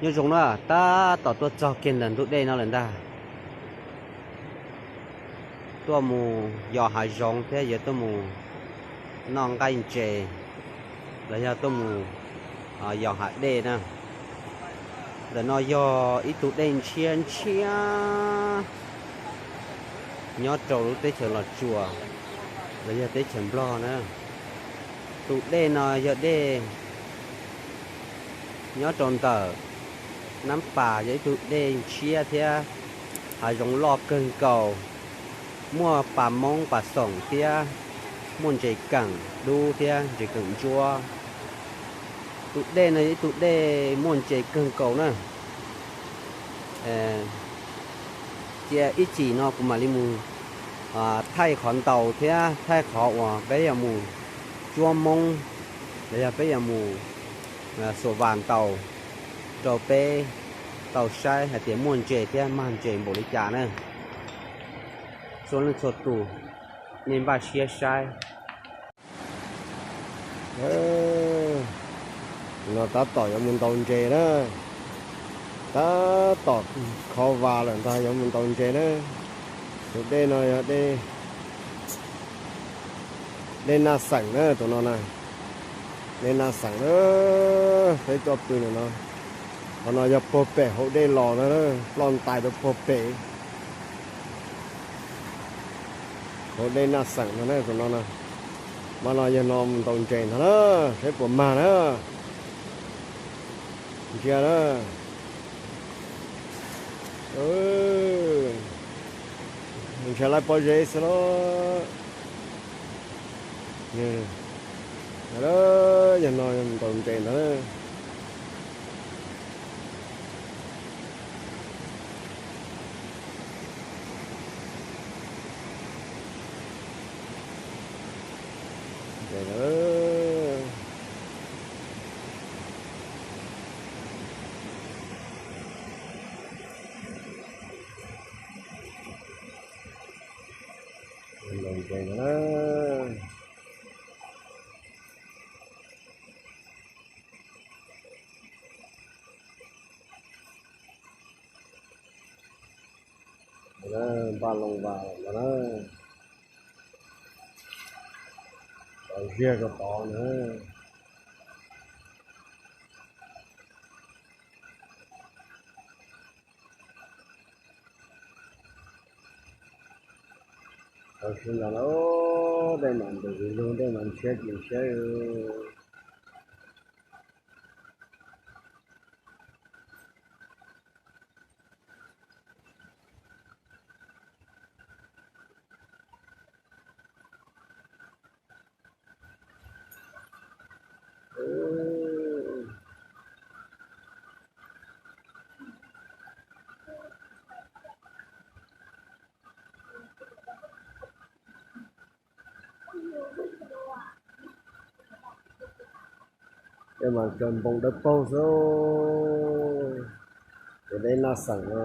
Nyob zoo na, tab tom tuaj txog kiag ntawm ntug dej no lawm ntag. Tuaj mus yos hav zoov thiab yuav tuaj mus noj nqaij ntses los yog tuaj mus yos hav dej na. Ntawm no yog ib tug dej ntshiab ntshiab nyob rau lub teb chaws Los Tsuas los yog teb chaws Nplog na. Tus dej no yog dej nyob rau ntawm Nab Pas, yog ib tug dej ntshiab thiab hav zoov loj kawg nkaus, muaj pas moob pas xoom thiab muaj ntses keem dub thiab ntses keem ntsuab. Tus dej no yog ib tug dej muaj ntses kawg nkaus na. Cia ib chim no kuv mam li mus thaij qhov ntaus thiab thaij qhov uas peb yuav mus cuab moob los yog peb yuav mus xuas vas ntaus rau peb tau saib hais tias muaj ntses thiab mag ntses npaum li cas na. Txhua leej txhua tus, nej npaj siab saib. No tab tom yuav mus ntaus ntses na, tab tom kho vas lawm ntag, yuav mus ntaus ntses na. Tus dej no yog dej Naj Xeem na, tus no na, dej Naj Xeem na, peb tuaj pw ntawm no. Qhov no yog puag pem hauv dej los na, ploj ntais rau puag pem hauv dej Naj Xeem no na, tus no na. Mas no yog no mus ntaus ntses ntag na, saib puas mag na. Ntsia na. Ntshai lawv pob zeb xwb los. Yog no mus ntaus ntses ntag. Npaj loo vas lawm ntag na. Tov ziag rau tod na. Tau sib ntawd los dej mam ntuj zug, dej mam ntshiab ces ntshiab. Dej mas tsaws npoo dawb paug xwb, ces dej Naj Xeem no.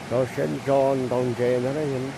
Rau siab ntso ntaus ntses ntag.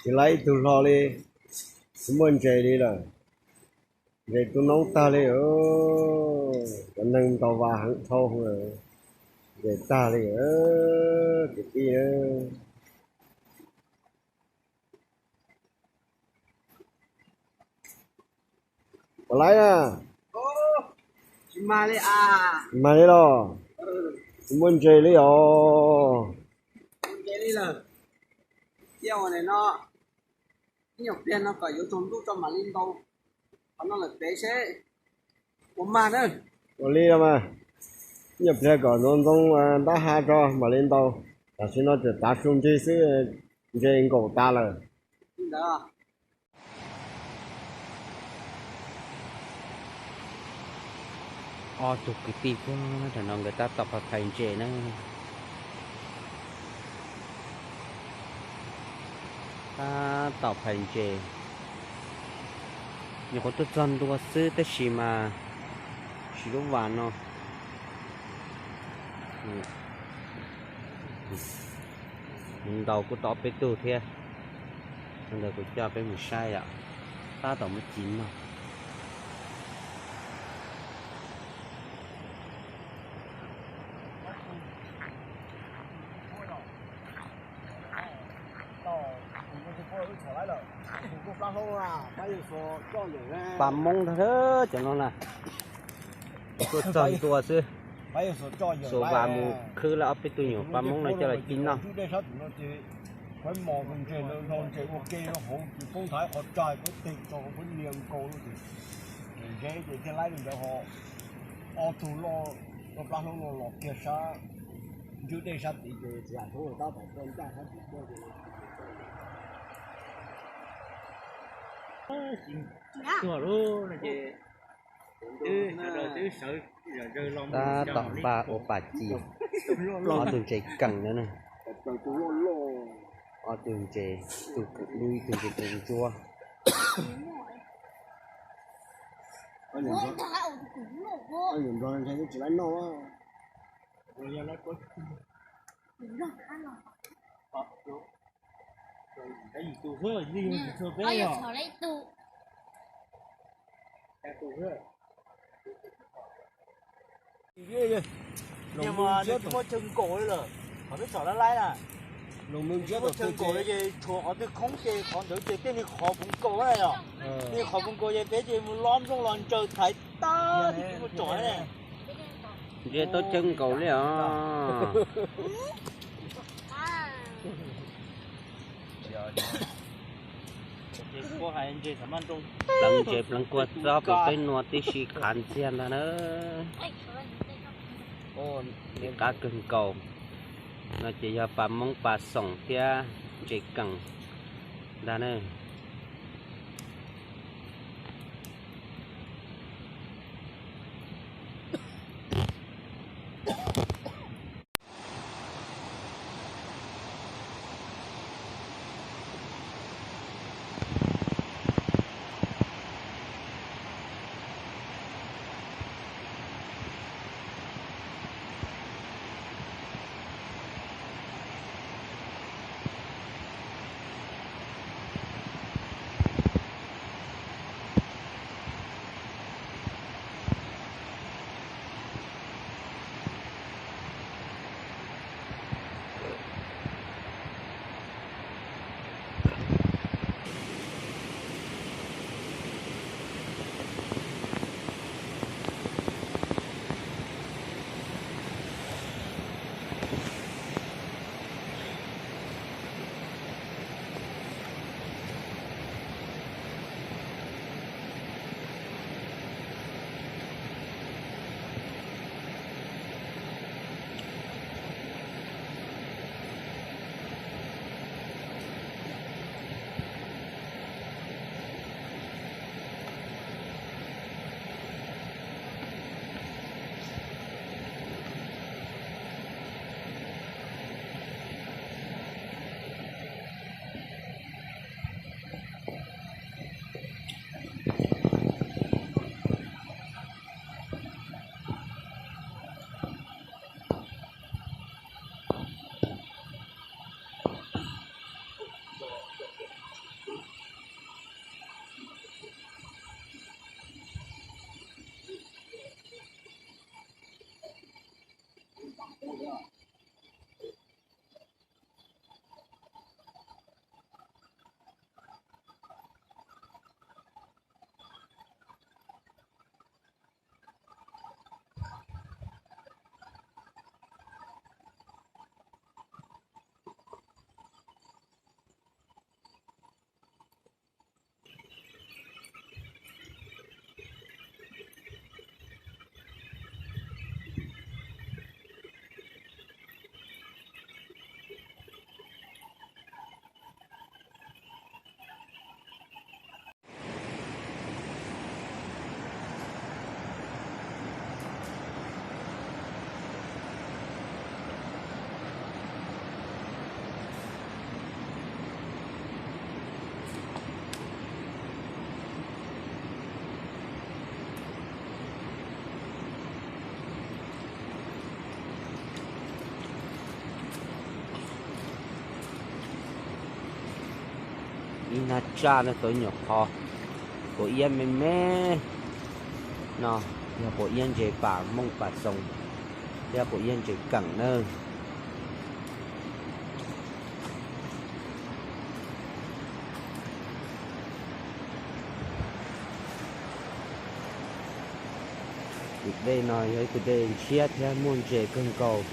Tsis laib ib tug hlo li, tsis muaj ntses li lawm. Ntses tu noob tag li, cov neeg ntaus vas heev dhau, ntses tag li, kwv tij. Puas laib na? Tsis mag li los? Tsis muaj ntses li os. Ib nyuag pliag no kom yuav tsaus ntuj tso mam li ntaus qhov no lawm pem seb puas mag na. Ua li mas, ib nyuag pliag kom ntxoov ntxoo ntab ha tso mam li ntaus. Tam sim no tseem tav su nrig xwb, ntses nkaum tas lawm. Ob tug kwv tij tuaj tam no nkawd tab tom phais ntses na. Tab tom phais ntses. Nyuam qhuav tuaj txog ntua xwb tab sis mas tsis lub vas no. Ntaus kuj tau peb tug thiab. Ntawd kuv coj peb mus saib yom. Tab tom muaj ci no. Pab Moob ntag cov no na. Tuaj txog ntua xwb, xuas vas mus khwb lawm ob peb tug nyuam pab Moob no coj los ci noj. Ob tug loj, loj plab hlaub no los kiag sab ntswb dej sab tid ces tab tom tua ncaj sab tid tuaj. Tab tom npaj ua pas ci, ob tug ntses kees na. Ob tug ntses, tus kwv dub, ib tug ntses tus ntsuab. Muab chaw nkaus li lawm, qhov peb tsom laj laib na. Muab chaw nkaus li ces tshuav qhov twg khoob ces qhov ntawd ces thiaj li qhov puv nkaus na yom. Thiaj li qhov puv nkaus ces peb ces mus lob nplooj los ntsaws thaiv tag ces mus tsom ne. Ntses tau chaw nkaus li os. Pleev ntses pleev kua txob pem peb nua tib si qhav ntxiag ntag na. Ntses qab kawg nkaus. No ces yog pas Moob pas xoom thiab ntses kees ntag na. Nyab tsaj no tau nyuam qhov, quav iab me me no yog quav iab ntses pam mooj pam xoom, thiab quav iab ntses keem nawb. Tus dej no yog ib tug dej ntshiab thiab muaj ntses kawg nkaus.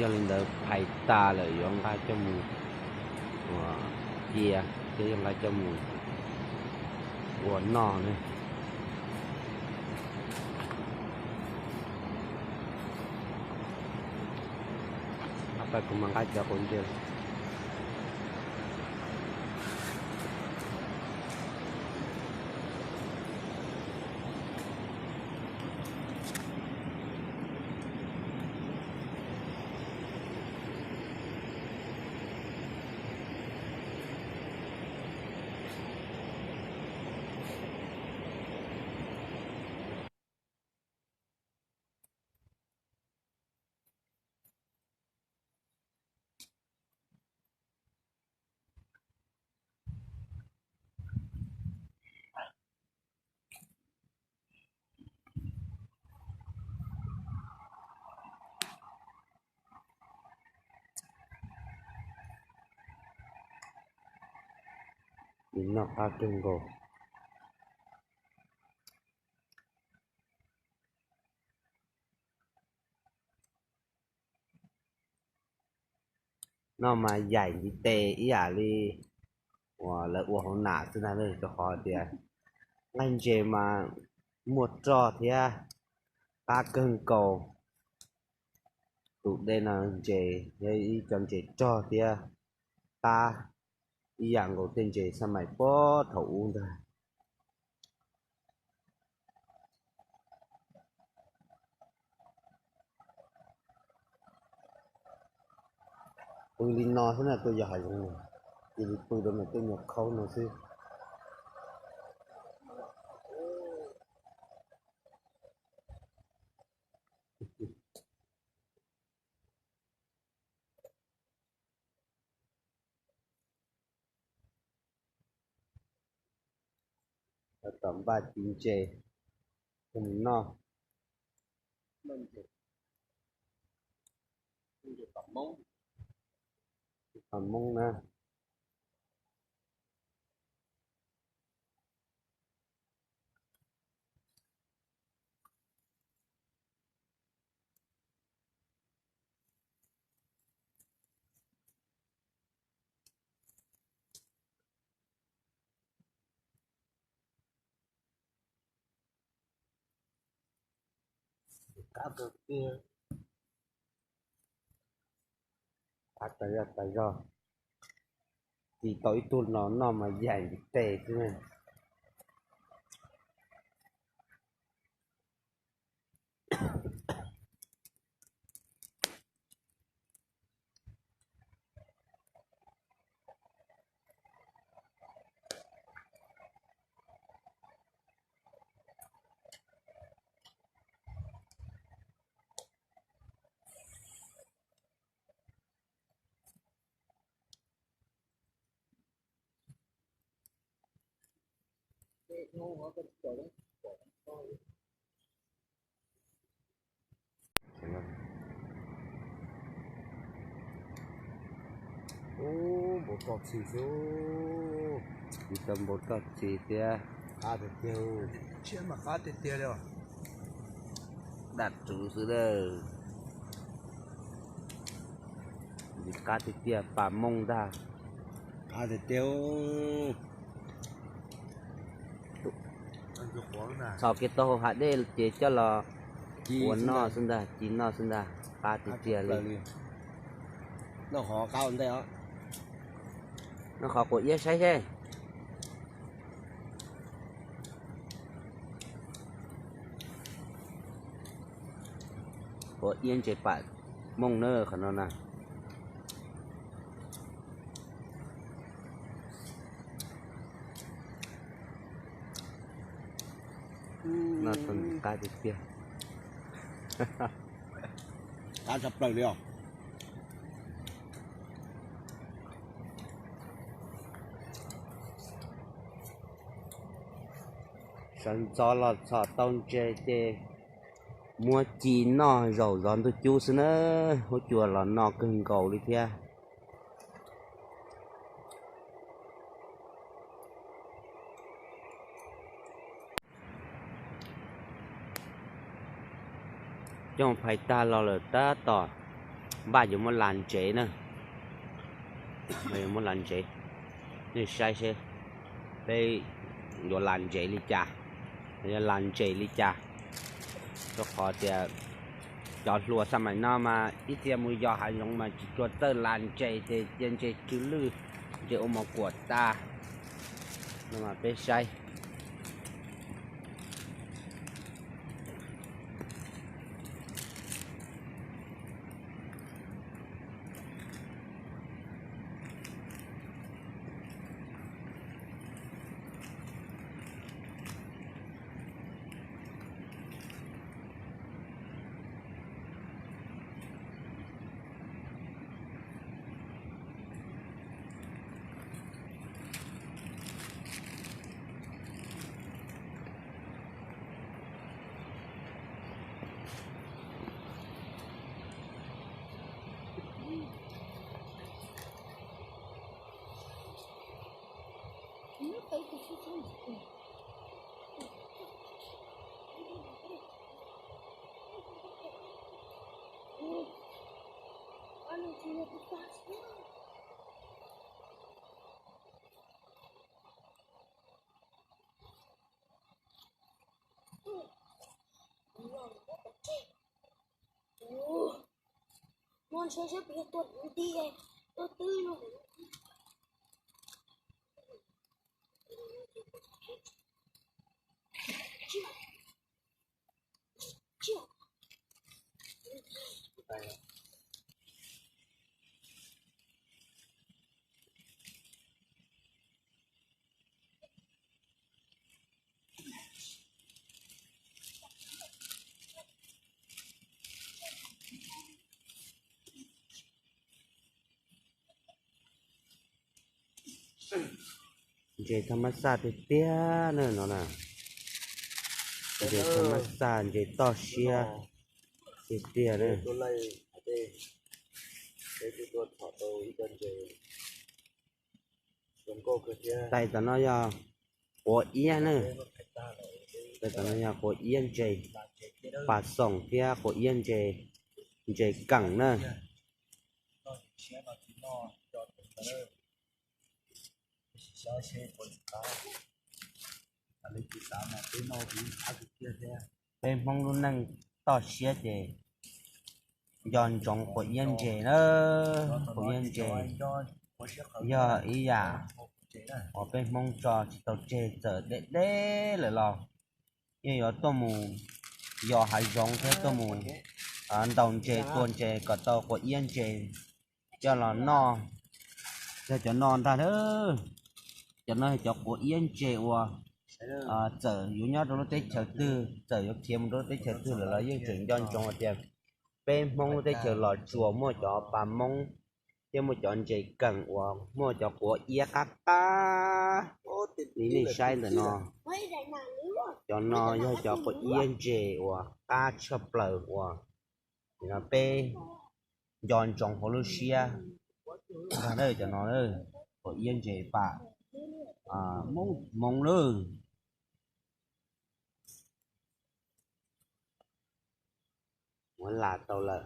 Yog li ntawd phais tas lawm yuav nqa coj mus ua cia thiab yuav nqa coj mus ua noj ne. Ab, pab kuv mas nqa cov quav ntses. Noj qab kawg nkaus. Noj mas yaim ntiv tes ib yam li uas lawv ua hauv nam xwb ntag, rau qhov tias nqaij ntses mas muaj roj thiab qab kawg nkaus. Tus dej no ntses yog ib co ntses rog thiab qab ib yam nkaus tej ntses xab mais puag thaum ub ntag. Pw li no xwb na, tuaj yos hav zoov, cia li pw rau ntawm tej nyuag khaub no xwb. Tom npaj ci ntses coj mus noj. Pom Hmoob na. Qab kawg tiag. Qab tas zog tas zog. Tsis tau ib tug no noj mas yaim ntiv tes xwb na. Ub, npau txog txhis xwb. Tsis tau npau txog txhis thiab. Qab tiag tiag. Tshiab mas qab tiag tiag li os. Daj rhuv xwb lawm. Qab tiag tiag, pas mooj ntag. Qab tiag tiag. Txhos kiag tau hauv hav dej ces coj los ua noj xwb ntag, ci noj xwb ntag. Qab tiag tiag li. Noj qhov quav iab saib seb. Quav iab ntses pam Hmoob na qhov no na. Noj tau qab tiag tiag. Qab tshaj plaws li os. Sawv ntxov los txhom tau ntses ces muab ci noj zaum zov ntuj cub xwb na. Huab cua los noj kawg nkaus li thiab. Coj phais tag los lawm tab tom npaj yuav muab las ntsev na. Yuav muab las ntsev, nej saib seb peb yuav las ntsev li cas, yuav las ntses li cas. Rau qhov tias cov hluas xab mais no mas ib txhia mus yos hav zoov mas tsis tshua txawj las ntses ces cia ntses tsw lwj, ntses ua mos kuam tas. No mas peb saib. Ntses thaj mab xaj tiag tiag na no na. Ntses thaj mab xaj, ntses toj siab tiag tiag na. Tais tom no yog quav iab na. Tais tom no yog quav iab ntses pas xoom thiab quav iab ntses, ntses keem na. Peb Hmoob lub neej toj siab ces nco ntsoov quav iab ntses na. Quav iab ntses yog ib yam uas peb Hmoob tso tsis tau tseg, txawm deb deb lawm los yeej yuav tuaj mus yos hav zoov thiab tuaj mus ntaus ntses tua ntses kom tau quav iab ntses coj los noj. Yog cov no ntag, cov no yog cov quav iab ntses uas txawm yuav nyob rau lub teb chaws twg, txawm yuav khiav mus rau lub teb chaws twg lawm los yeej tseem nco ntsoov hais tias peb Hmoob lub teb chaws Los Tsuas muaj cov pas Hmoob thiab muaj cov ntses keem uas muaj cov quav iab qab qab li nej saib ntawm no. Cov no yog cov quav iab ntses uas qab tshaj plaws uas peb nco ntsoov hauv lub siab ntag. Cov no quav iab ntses pam Hmoob lawm. Muab las tau lawm,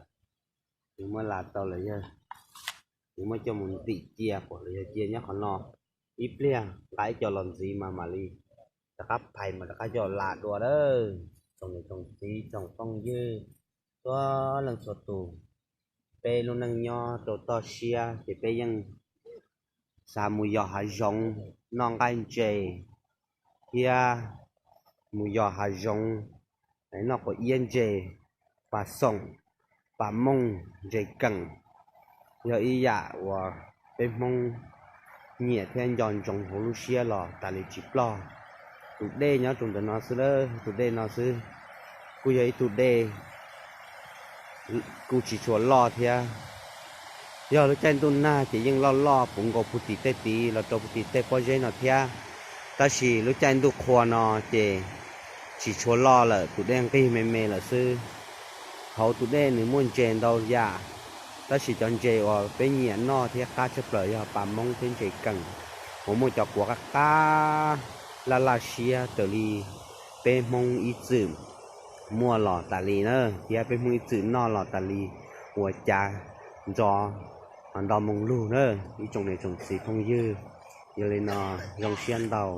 nws muab las tau lawm yog nws muab coj mus ntim cia pom los yog cia nyob qhov no ib pliag, nqa ib co los ntxiv mas mam li rov qab phais mas rov qab coj las dua lawm. Tsoom niam tsoom txiv tsoom phooj ywg txhua leej txhua tus, peb lub neej nyob rau toj siab ces peb yeej xav mus yos hav zoov noj nqaij ntses thiab mus yos hav zoov noj quav iab ntses pas xoom. pas mooj ntses keem, yog ib yam uas peb Hmoob nyiam thiab nco ntsoov hauv lub siab los tas li tsis ploj. Tus dej nyob rau ntawm no xwb, tus dej no xwb, kuj yog ib tug dej kuj tsis tshua loj thiab. Yog lub caij ntuj nag ces yeej loj loj puv nkaus puv tim tej tid los rau puv tim tej pob zeb no thiab, tab sis lub caij ntuj qhua no ces tsis tshua loj lawm, tus dej nqig me me lawm xwb. Hauv tus dej nws muaj ntses ntau yam, tab sis cov ntses uas peb nyiam noj thiab qab tshaj plaws yog pas moob thiab ntses keem, uas muaj cov quav qab qab laj laj siab raws li peb Hmoob ib txwm muaj los tas li na, thiab peb Hmoob ib txwm noj los tas li uas cav ntxov nto moo lug na, ib tsoom niam tsoom txiv phooj ywg. Yog li no zoo siab ntau.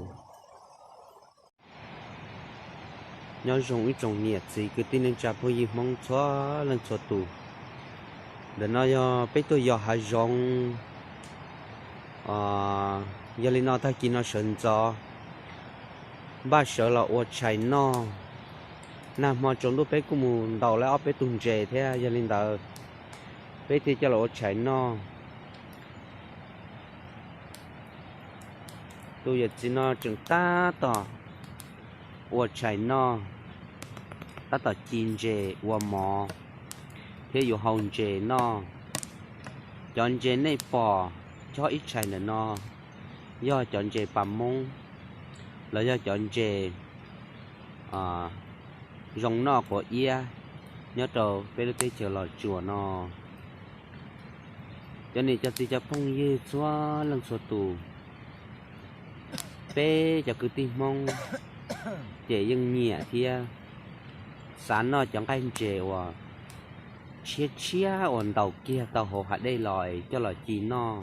Nyob zoo ib tsoom niam txiv kwv tij neej tsa phooj ywg Hmoob txhua leej txhua tus. Ntawm no yog peb tuaj yos hav zoov. Yog li no tag kis no sawv ntxov npaj sawv los ua tshais noj. Nag hmo tsaus ntuj peb kuj mus ntaus lawm ob peb tug ntses thiab, yog li ntawd peb thiaj coj los ua tshais noj. Tus yawm txiv no tseem tab tom ua tshais noj, tab tom ci ntses ua mov thiab yuav hau ntses noj. Cov ntses nej pom chob ib tshais ntawm no yog cov ntses pas moob los yog cov ntses zoo noj quav iab nyob rau peb lub teb chaws Los Tsuas no. Cov niam cov txiv cov phooj ywg txhua leej txhua tus, peb cov kwv tij Hmoob ces yeej nyiam thiab xav noj cov nqaij ntses uas tshiab tshiab uas ntaus kiag tau hauv hav dej los coj los ci noj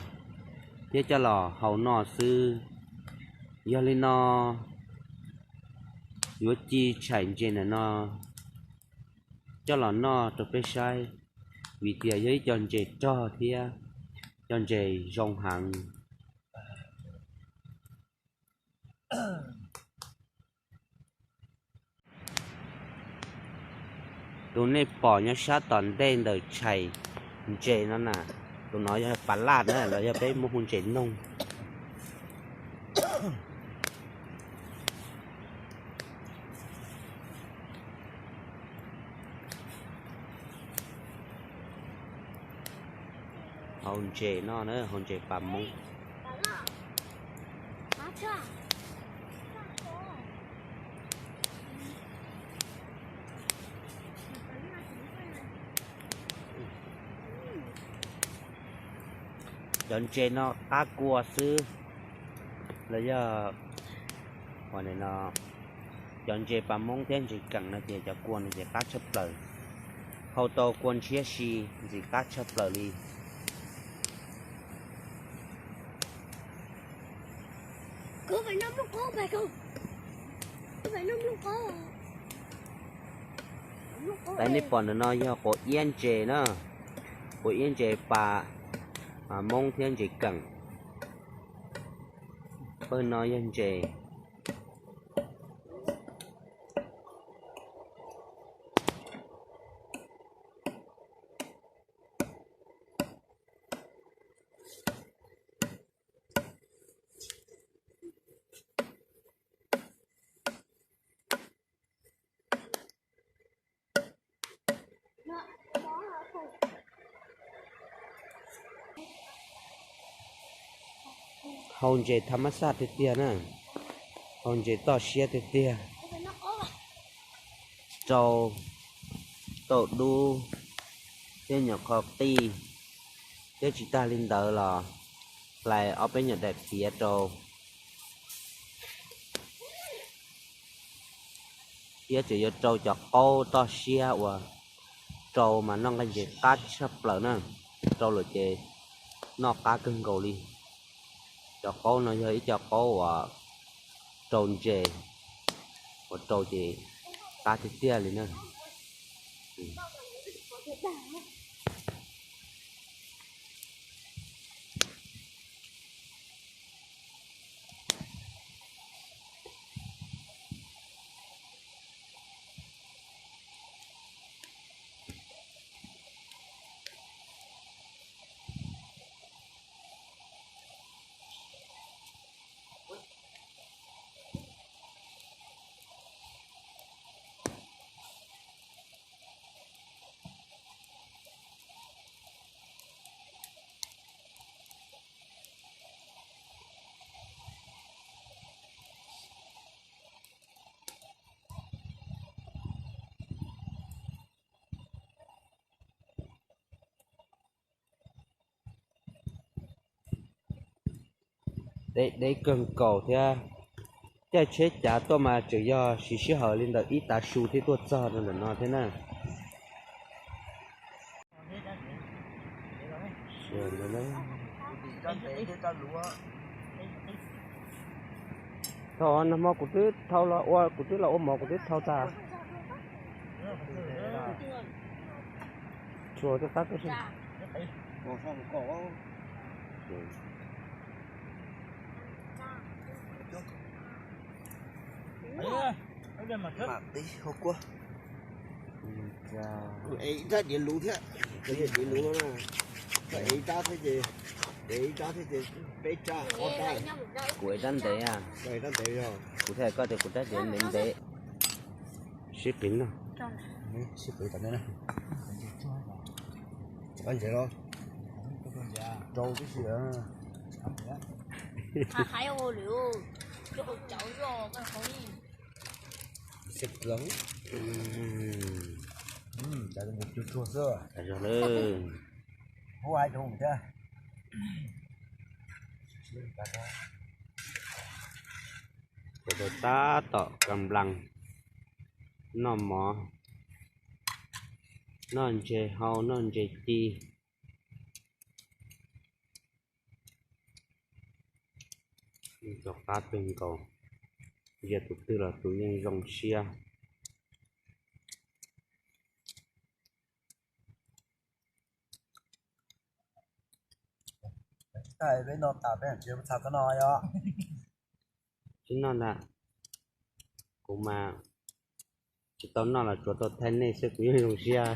thiab coj los hau noj xwb. Yog li no yuav ci tshais ntses ntawm no coj los noj rau peb saib, vim tias yog ib co ntses rog thiab co ntses zoo heev. Tus nej pom nyob sab tom ntej ntawm tshais ntses no na, tus no yog pas laj na los yog peb muab hu ntses noog. Hau ntses no na, hau ntses pas moob. Cov ntses no qab kua xwb los yog, cov ntses pas moob thiab ntses keem no ces cov kua no ces qab tshaj plaws, hau tau kua ntshiab si, ntxim qab tshaj plaws li. Tais nej pom ntawm no yog quav iab ntses na, quav iab ntses pas moob thiab ntses keem. Pawg no yog ntses. Hau ntses tha mab xaj tiag tiag na, hau ntses toj siab tiag tiag. Rau tauj dub thiab nyuam qhuav qij, thiab tsis tag li ntawd los hlais ob peb nyuag daim piav rau, thiab tseem yuav rau cov qaub toj siab uas rau mas noj nqaij ntses qab tshaj plaws na, rau lawm ces noj qab kawg nkaus li. Cov qaub no yog ib co qaub uas rau ntses, uas rau ces qab tiag tiag li na. Deb deb kawg nkaus thiab. Caij tsheb cav tuaj mas tseem yog siv sij hawm li ntawm ib tav su thiab tuaj txog rau ntawm no thiab na. Thaum nag hmo kuv twb thau los ua, kuv twb los ua mov kuv twb thau tas. Tsuas rau qab. Mam pib hau kuab. Ev ib rab diav luv thiab. Diav luv no, koj ev ib rab thiab ces, ev ib rab thiab ces peb rab ob rab. Kuv ev rab ntev, rab ntev yog kuv thiaj koj tias kuv rab diav ntev ntev. Sib qiv no, sib qiv tom no. Rab ntsev los rau tib si. Cov mus cuag cuag xwb. Hub haib dhau thiab. Tab tom ka nplas noj mov, noj ntses hau noj ntses ci. Rov qab twg nkaus, ntsia tus twg los tus yeej zoo siab. Peb noj tas peb tsis txhaj txhob noj os. Tsis noj ntag, kuv mas tsis tau noj los tsuas tau thaij nej xwb kuv yeej zoo siab.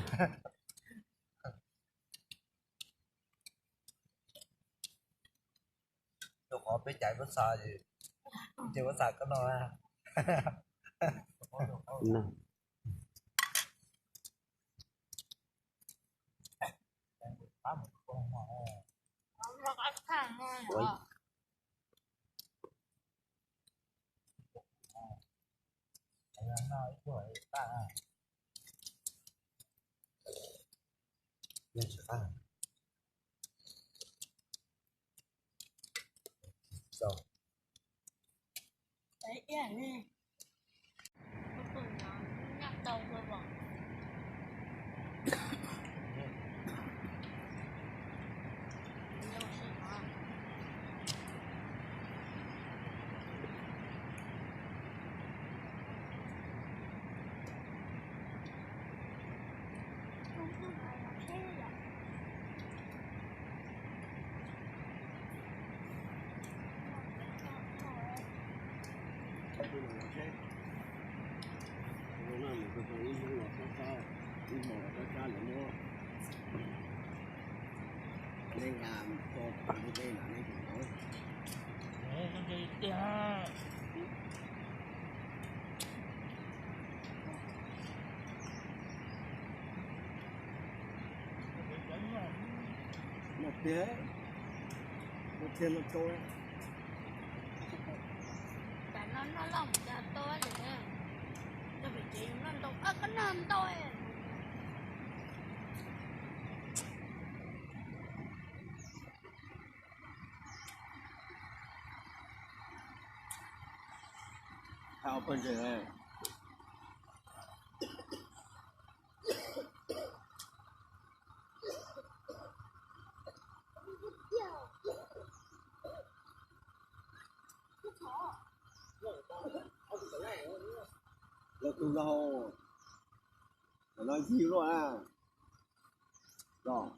Rau qhov peb caiv koj xav, ces koj xav koj noj. Noj tiag, noj tiag noj tsau. Cas no noj loj mus cas tau li, noj pem tsev noj ntau, koj noj ntau. Thaj ob pawg ntses. Los tus laug, no yig luaj na. Los,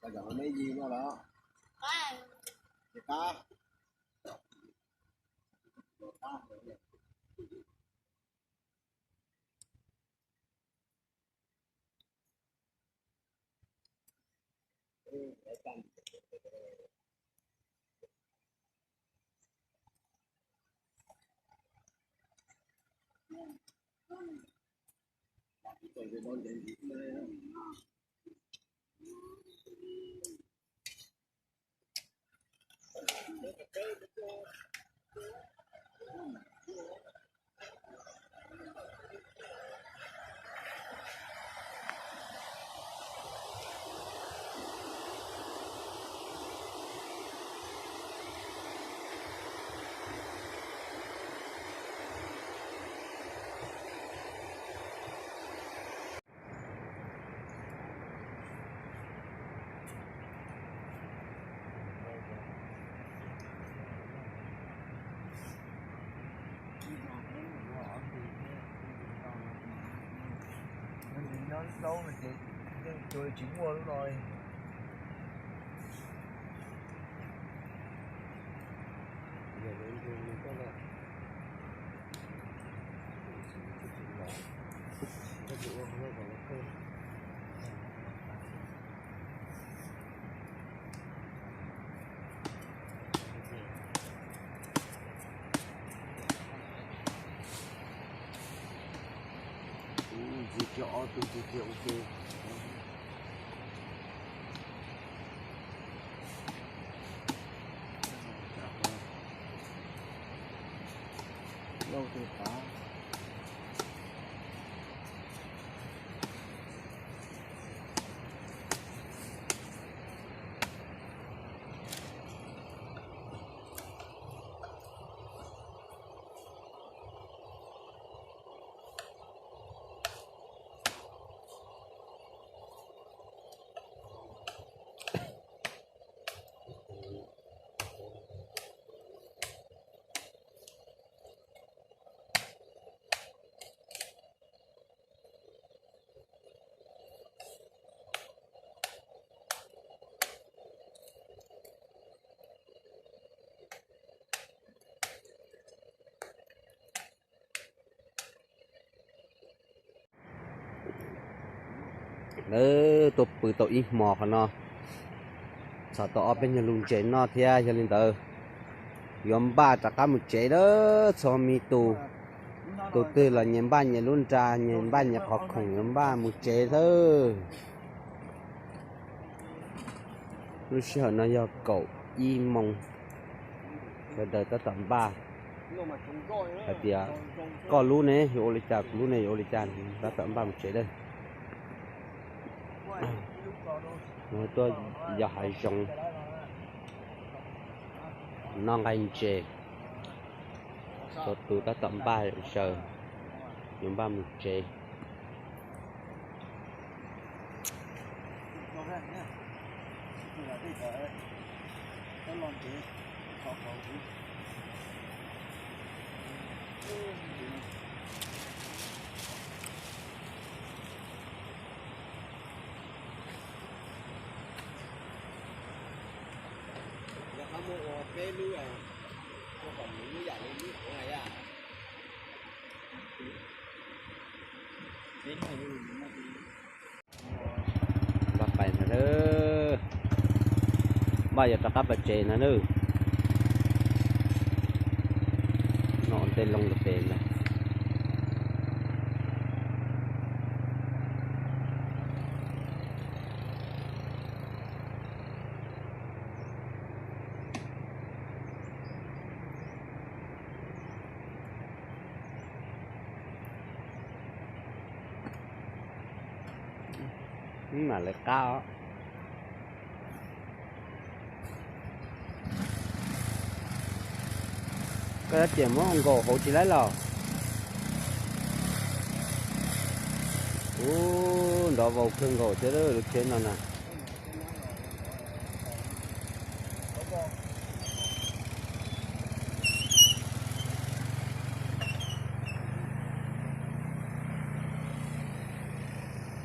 cov me yig luaj los. Qab. Hnub no ces yeej tsis muaj lub no li. Ntxiv kiag ob tug ntxiv kiag ua ke. Lauj tus tav. Lawv tuaj pw tau ib hmo qhov no, txhom tau ob peb nyuag lub ntses noj thiab, yog li ntawd yuav npaj rov qab mus tsev lawm. Txhua me tus, tus twg los nyias npaj nyias lub nra, nyias npaj nyias qhov khoom yuav npaj mus tsev lawm. Lub sij hawm no yog kaum ib moos, sawv daws tab tom npaj hais tias koj lub ne yuav ua li cas, kuv lub ne yuav ua li cas, tab tom npaj mus tsev lawm. Tuaj yos hav zoov, noj nqaij ntses, txhua tus tab tom npaj zaws, yuav npaj mus tsev. Npaj pais ntag, npaj yuav rov qab pais tsev ntag nawb. No tej loo ntawm pem ntag. Mam lawv qab os. Koj tab ces muab nkaum hauv tsis laib los? Ub, nrov vau kawg nkaus thiab lub tsheb no na.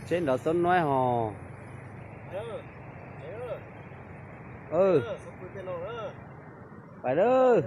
Tsheb nrov xub nuav hos. Pais lawm.